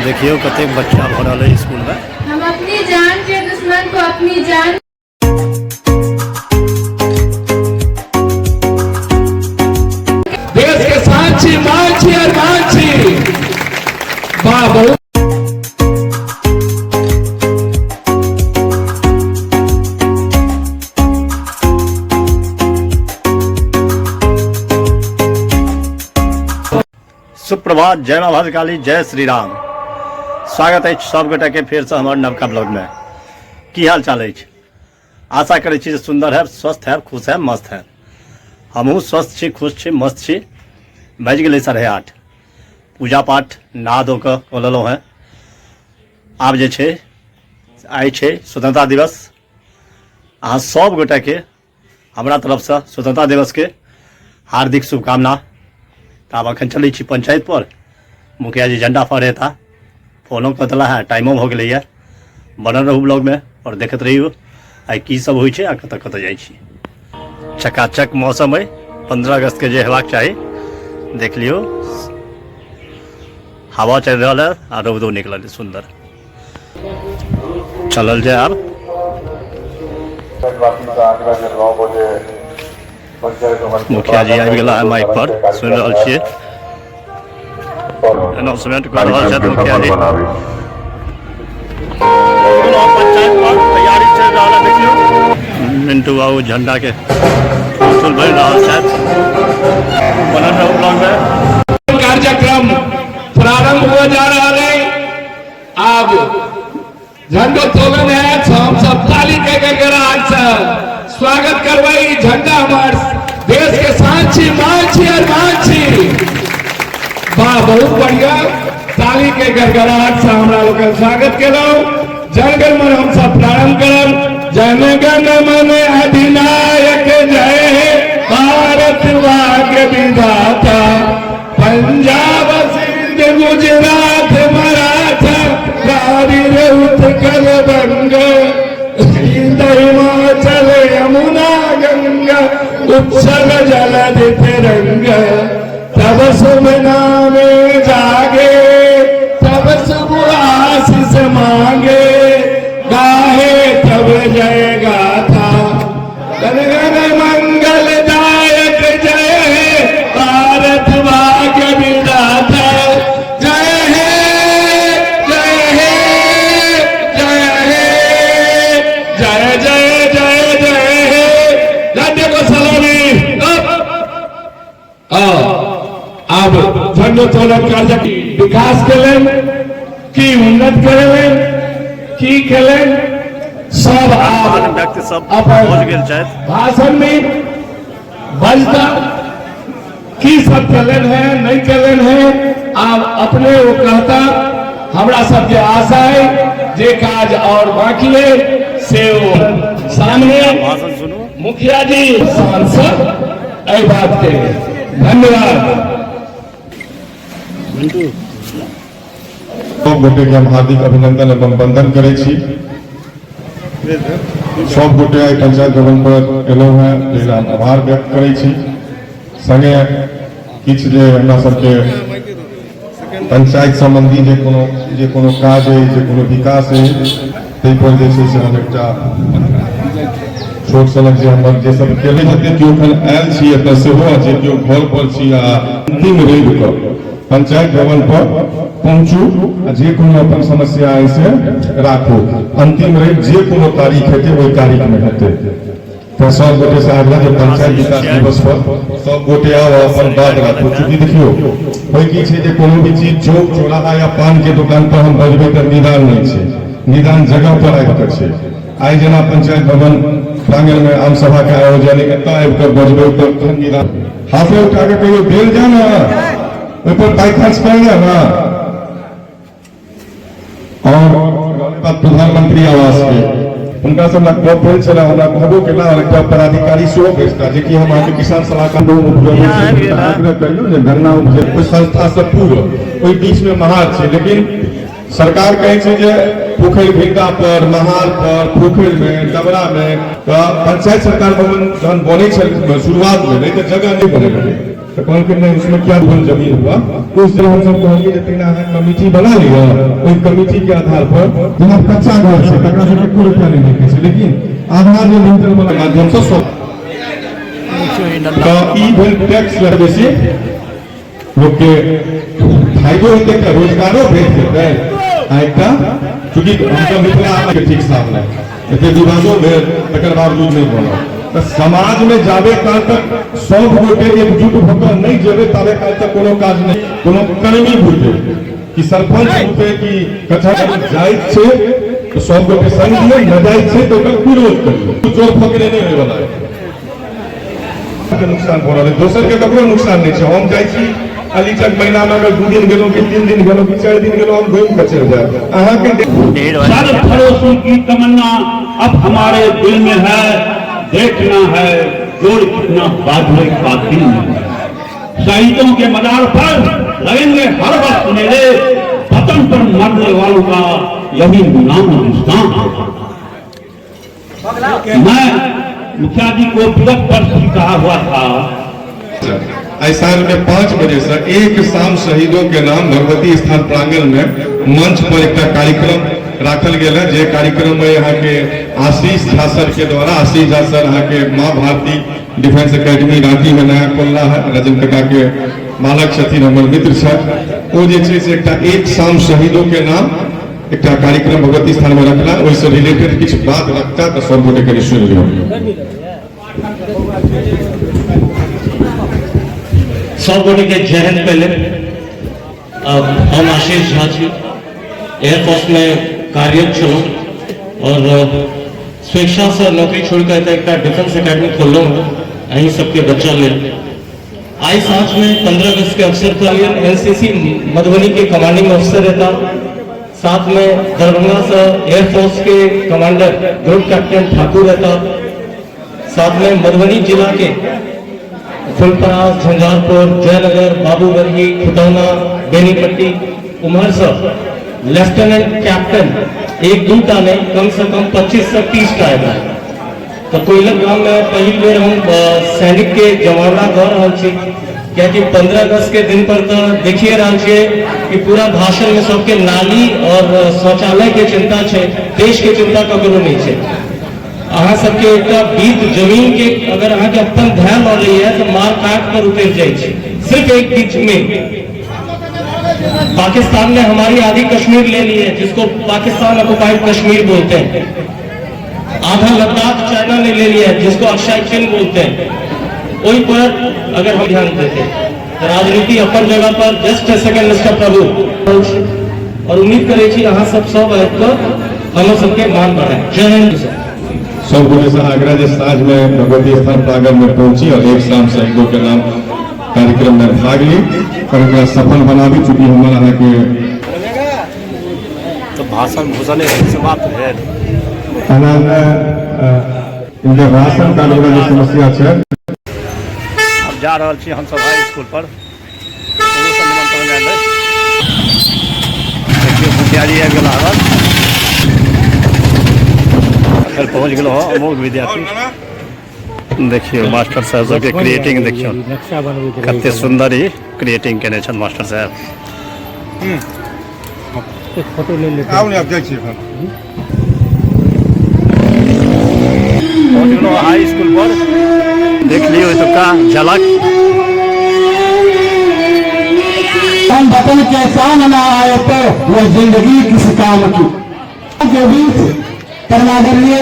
देखियौ कतेक बच्चा भरल है स्कूल में। हम अपनी जान के दुश्मन को अपनी जान देश के शान छी, मान छी, अरमान छी। वाह, बहुत सुप्रभात, जय माँ भद्रकाली, जय श्री राम। स्वागत अछि सब गोटे के फेर से हमर नवका ब्लॉग में। की हाल चाल अछि? आशा करै छी जे सुंदर है, स्वस्थ है, खुश है, मस्त है। हमहूँ स्वस्थ छी, खुश छी, मस्त छी। बाजि गेलै 8:30। पूजा पाठ नहा धो कऽ कऽ लेलहुँ हेँ। आब जे छै आइ छै स्वतंत्रता दिवस। अहाँ सब गोटेके हमरा तरफसँ स्वतंत्रता दिवसके हार्दिक शुभकामना। तऽ आब एखन चलै छी पंचायत पर। मुखिया जी झंडा फहरेता, फोनो कऽ देला है, टाइमो भऽ गेलैए। बनल रहू ब्लॉगमे आओर देखैत रहियौ आइ की सब होइ छै आ कतऽ कतऽ जाइ छी। चकाचक मौसम अइ, 15 अगस्तके जे हेबाक चाही। देख लियौ, हवा चलि रहल है आ रौदो निकलल है सुन्दर। चलल जाय आब। मुखिया जी आबि गेला है माइक पर, सुनि रहल छियै अनाउंसमेंट कऽ रहल छथि मुखिया जी। पंचायत पर तैयारी चलि रहल है। देखियौ मिंटू बाबू झंडा के फूल भरि रहल छथि। बनल रहू ब्लॉग में। कार्यक्रम प्रारंभ हुआ जा रहा है। आब झंडोत्तोलन है, हम सब ताली के गड़गड़ाहट से स्वागत करबै। झंडा हमार देश के शान छी, मान छी, अरमान छी। वाह, बहुत बढ़िया। ताली के गड़गड़ाहट से हमरा लोग स्वागत केलहुँ। जनगण मन हम सब प्रारंभ करब। जन गण मन अधिनायक जय हे भारत भाग्य विधाता, पंजाब सिंध गुजरात मराठा, द्राविड़ उत्कल बंग, हिमाचल यमुना गंगा, उच्छल जलधि तिरंग। तब शुभ नामे जागे, तब शुभ आशीष मांगे, गाहे तब जय गाथा। गण गण मंगल दायक जय हे भारत भाग्य विधाता, जय हे, जय हे, जय हे, जय जय जय जय हे। झंडे को सलामी। आब झंडोत्तोलन कार्य विकास केलनि की उन्नत केलनि की केलनि सब आब व्यक्ति सब अपन पहुँच गेल छथि। भाषण में बजता की सब केलनि है नहीं केलनि है, आब अपने वो कहता। हमरा सबके आशा है जे काज और बाकी है से वो सामने भाषण सुनू। मुखिया जी सांसद एहि बात के धन्यवाद। मिंटू सब गोटे के हम हार्दिक अभिनंदन एवं वंदन करै छी। सब गोटे आइ पंचायत भवन पर एलहुँ हेँ, ताहि हम आभार व्यक्त करै छी। संगे किछु जे हमरा सबके पंचायत संबंधी जे कोनो काज अइ, जे कोनो विकास अइ, ताहि पर जे छै से हम एकटा छोट सनक जे हमर जे सब केले जते केओ एखन आयल छी एतऽ सेहो, आ जे केओ घर पर छी, आ अंतिम रवि कऽ पंचायत भवन पर पहुँचू आ जे कोनो अपन समस्या अइ से राखू। अंतिम रवि जे कोनो तारीख हेतै ओहि तारीख मे हेतै। तऽ सब गोटे से आग्रह जे पंचायत विकास दिवस पर सब गोटे आउ आ अपन बात राखू। चूँकि देखियौ होइ की छै जे कोनो भी चीज चौक चौराहा या पान के दुकान पर हम बजबै तऽ निदान नहि छै, निदान जगह पर आबि कऽ छै। आइ जेना पंचायत भवन प्रांगण में आम सभा के आयोजन, एतऽ आबि कऽ बजबै तऽ निदान हाथे उठा कऽ कहियो देल जाय ने, ओहि पर पाइ खर्च कयल जाय ने। और प्रधानमंत्री आवास के हुनका से हमरा गप भेल छलै, हमरा कहबो केला और एकटा पदाधिकारी सेहो भेजता, जेकि हम अहाँके किसान सलाहकार उपजबै आग्रह करियौ जे गन्ना उपजे ओहि संस्था से पूर्व ओहि बीच में महार छै, लेकिन सरकार कहै छै जे पोखरि भिंगा पर, महार पर, पोखरि में, डबरा में, तऽ पंचायत सरकार भवन जहन बनै छल शुरुआत में नहि तऽ जगह नहि बनै रहै, तऽ कहलकै नहीं उसमें क्या भूल जमीन हुआ, उस तरह हमसब कहलियै जे तहिना अहाँ कमिटी बना लिअ, ओहि कमिटी के आधार पर जेना कच्चा घर छै तकरा सबके एको रुपया नहि भेटै छै, लेकिन आधा जे लिंटर वाला माध्यम से सब तऽ ई भेल टैक्स लग बेसी लोक के फायदो हेतै, एकटा रोजगारो भेट जेतै आ एकटा चूँकि हमसब मिथिला के ठीक सामने एते विवादो भेल तकर बावजूद नहि बनल। तऽ समाज में जाबे काल तक सब गोटे एकजुट भऽ कऽ नहि जेबै ताबे काल तक कोनो काज नहि, कोनो कर्मी बुझतै कि सरपंच बुझतै कि कचहरी जाइत छै तऽ सब गोटे संग दियौ, न जाइत छै तऽ ओकर विरोध करियौ। चोर फकरे नहि होयवला है के नुकसान भऽ रहल है, दोसर के ककरो नुकसान नहि छै। हम जाइ छी अलीचक महीना में अगर 2 दिन गेलहुँ कि 3 दिन गेलहुँ कि 4 दिन गेलहुँ, हम घुमि कऽ चलि जायब। अहाँके सरफरोशी की तमन्ना अब हमारे दिल में है, देखना है जोर कितना बाजुए कातिल में है। शहीदों के मजार पर लगेंगे हर वक्त मेले, वतन पर मरने वालों का यही नाम निशान। मैं मुखिया जी को विगत वर्ष भी कहा हुआ था। आई साँझ में 5 बजे से एक शाम शहीदों के नाम भगवती स्थान प्रांगण में मंच पर एक कार्यक्रम राखल गेल है, जे कार्यक्रम में यहाँ के आशीष झा सर के द्वारा, आशीष झा सर यहाँ के माँ भारती डिफेंस एकेडमी रांची में नया खोलना है, राजन काका के बालक छथिन, हमर मित्र छथि, ओ जे छै से एकटा एक शाम शहीदों के नाम एकटा कार्यक्रम भगवती स्थान में रखला, ओहिसँ रिलेटेड किछु बात रखता तऽ सब गोटे कनि सुनि लियौ। सब गोटे के जय हिंद। पहले अब हम आशीष झा छी, एयरफोर्स में कार्यरत छलहुँ और स्वेच्छा से नौकरी छोड़ के एतऽ एकटा डिफेंस एकेडमी खोललहुँ हँ अहीं सबके बच्चा लेल। आई साँझ में 15 अगस्त के अवसर पर एनसीसी मधुबनी के कमांडिंग ऑफिसर रहता, साथ में दरभंगा से एयरफोर्स के कमांडर ग्रुप कैप्टन ठाकुर रहता, साथ में मधुबनी जिला के फुलपरास, झंझारपुर, जयनगर, बाबूबरही, खुटौना, बेनीपट्टी उम्हर से लेफ्टिनेंट कैप्टन एक दूटा नहीं कम से कम 25 से 30 टा एता। तो कोइलक गांव में पहिल बेर हम सैनिक के जमावड़ा दऽ रहल छी, कियाकि 15 अगस्त के दिन पर तो देखिए रहल छियै कि पूरा भाषण में सबके नाली और शौचालय के चिंता छै, देश के चिंता ककरो नहीं छै। अहाँ सबके एकटा बीत जमीन के अगर अहाँ के अपन ध्यान लऽ रही है तो मार काट पर उतर जाइ छै, सिर्फ एक बीच में। पाकिस्तान ने हमारी आधी कश्मीर ले ली है, जिसको पाकिस्तान ऑक्युपाइड कश्मीर बोलते हैं। आधा लद्दाख चाइना ने ले लिया है, जिसको अक्षय चिन बोलते हैं। वही पर अगर हम ध्यान देते तो राजनीति अपन जगह पर। Just a second mister Prabhu, और उम्मीद करे छी अहाँ सब सब आबि कऽ हमर सबके मान बढ़ाए। जय हिंद सर। सब गोटे से आग्रह जे साँझ में भगवती स्थान प्रांगण में पहुंची और एक शाम शहीदों के नाम कार्यक्रम में भाग ली और एकरा सफल बनाबी। चूंकि हमर अहाँके तो भाषण भूषण समाप्त भेल। इनके राशन कार्ड वाला जे समस्या छै। अब जा रहल छी हमसब हाई स्कूल पर, निमंत्रण आयल अछि। देखियौ मुखिया जी आबि गेला हन, फेर पहुँच गेलहुँ हँ अमोघ विद्यार्थी। देखियौ मास्टर साहब सबके क्रिएटिंग, देखियौ कते सुंदर ही क्रिएटिंग केने छनि मास्टर साहब। पहुँच गेलहुँ हाई स्कूल पर, देख लियौ एतुका झलक। हम वतन के शान न आए तो वह जिंदगी किस काम की। के बीच परमादरणीय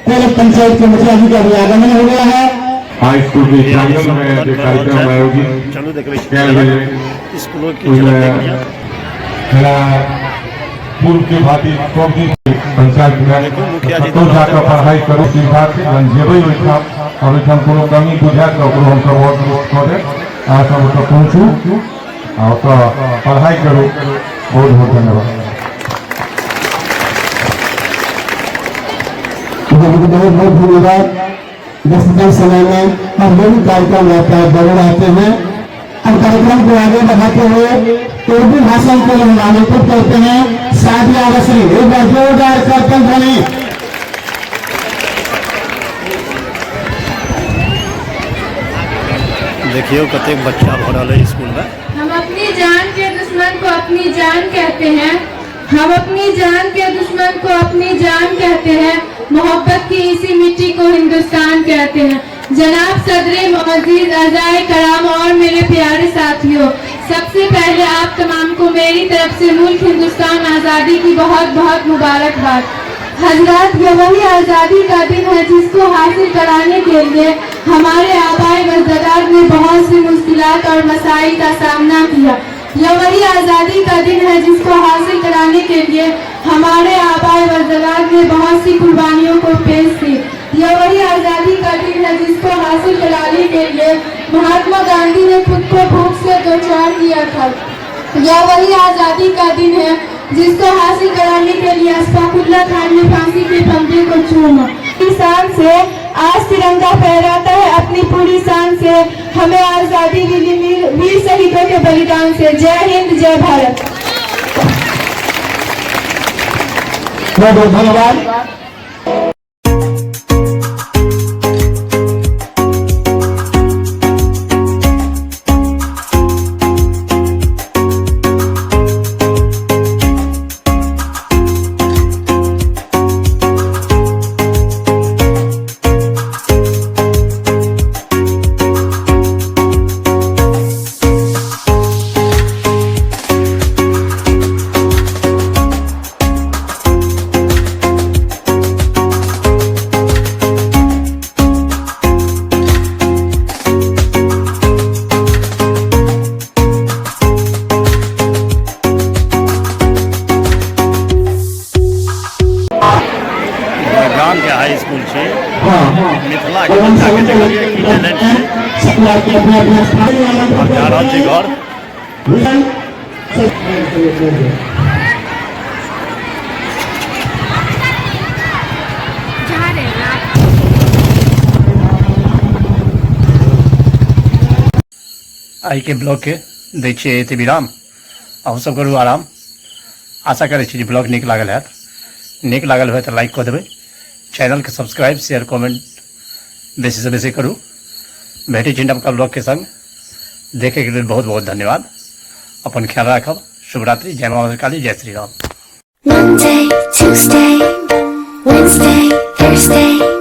कोलक पंचायत के मुखिया जी का भी आगमन हो गया है। हाई स्कूल के प्रांगण में जे कार्यक्रम आयोजित चलू देखबै छी कयल गेलै, स्कूलों की झलक देख लिअ। जेना पूर्व के भांति सब दिन पंचायत में देखू मुखिया जी कतहु जाकऽ पढ़ाइ करू, सुविधा छै। जहन जेबै ओहिठाम और ओहिठाम कोनो कमी बुझायत तऽ ओकरो हमसब और दुरुस्त कऽ देब। अहाँ सब ओतऽ पहुँचू आ ओतऽ पढ़ाइ करू। बहुत बहुत धन्यवाद। बहुत बहुत बहुत धन्यवाद। व्यस्ततम समय में हम जो भी कार्यक्रम रहता है जरूर आते हैं। अब कार्यक्रम को आगे बढ़ाते हुए उर्दू भाषण को हम आमंत्रित करते हैं सादिया बसरी। एक बार जोरदार करतल ध्वनि। देखियौ कतेक बच्चा भरल है स्कूल में। हम अपनी जान अपनी जान कहते हैं, हम अपनी जान के दुश्मन को अपनी जान कहते हैं, मोहब्बत की इसी मिट्टी को हिंदुस्तान कहते हैं। जनाब सदर मुअज़्ज़िज़ अज़ाए कराम और मेरे प्यारे साथियों, सबसे पहले आप तमाम को मेरी तरफ से मुल्क हिंदुस्तान आज़ादी की बहुत बहुत मुबारकबाद। हजरात, ये वही आज़ादी का दिन है जिसको हासिल कराने के लिए हमारे आबाए वजदाद ने बहुत सी मुश्किलात और मसाइल का सामना किया। यह वही आज़ादी का दिन है जिसको हासिल कराने के लिए हमारे आबाए वजदाद ने बहुत सी कुर्बानियों को पेश की। यह वही आज़ादी का दिन है जिसको हासिल कराने के लिए महात्मा गांधी ने खुद को भूख से दो चार किया था। यह वही आज़ादी का दिन है जिसको हासिल कराने के लिए अशफाकुल्ला खान ने फांसी के फंदे को चूमा। शान से आज तिरंगा फहराता है अपनी पूरी शान से, हमें आज़ादी मिली वीर शहीदों के बलिदान से। जय हिंद, जय भारत। बहुत बहुत धन्यवाद। गाम के हाई स्कूल छै। मिथिला के बच्चा के देखलिए की टैलेंट छै। आब जा रहल छी घर। आइके ब्लॉगके दै छियै एते विराम। अहूँ सब करू आराम। आशा करै छी जे ब्लॉग नीक लागल हैत। नीक लागल होय तऽ लाइक कऽ देबै, चैनलके सब्सक्राइब, शेयर, कमेंट बेसीसँ बेसी करू। भेटै छी नवका ब्लॉगके संग। देखैके लेल बहुत बहुत धन्यवाद। अपन ख्याल राखब। शुभरात्रि। जय माँ काली, जय Shri Ram. Monday, Tuesday, Wednesday, Thursday.